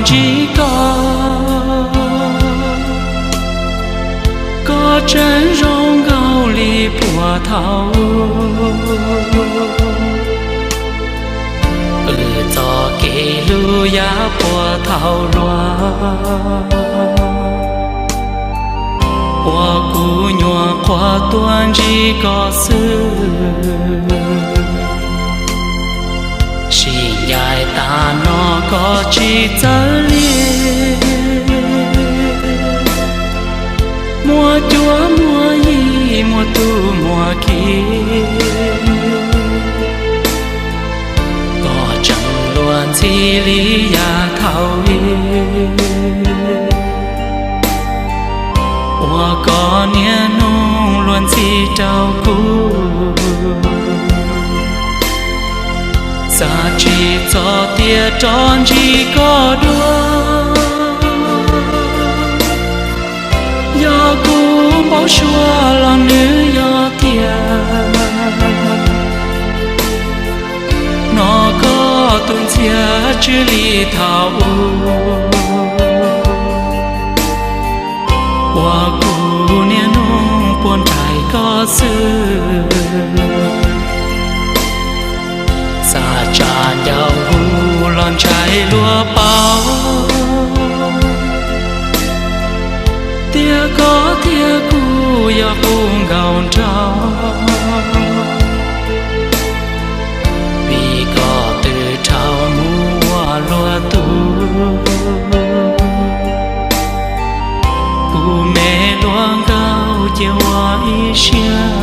ntsib koj, koj tseem zoo nkaus li puag thaum wb txoj kev hlub yav puag thaum luag, uas kuv nyuam qhuav tuaj ntsib koj xwb. Sim ncaim tas no koj tsis txawj li, muaj cuab muaj yig muaj tub muaj ki, koj tseem luag ntxhi li yav thaum ub, uas koj niaj hnub luag ntxhi rau kuv. Xav tsis txog tias rov ntsib koj dua, yog kuv npau suav los nws yog tiag, hnov koj tus ntxhias tsw li thaum ub, uas kuv niaj hnub puag nraim koj xwb. Xav tsa ncauj hu los ntshai luag paub, tias koj thiab kuv yog qub nkaus nraug, vim koj twb dhau mus ua luag tug. Kuv me hluas nkauj cia ua ib siab,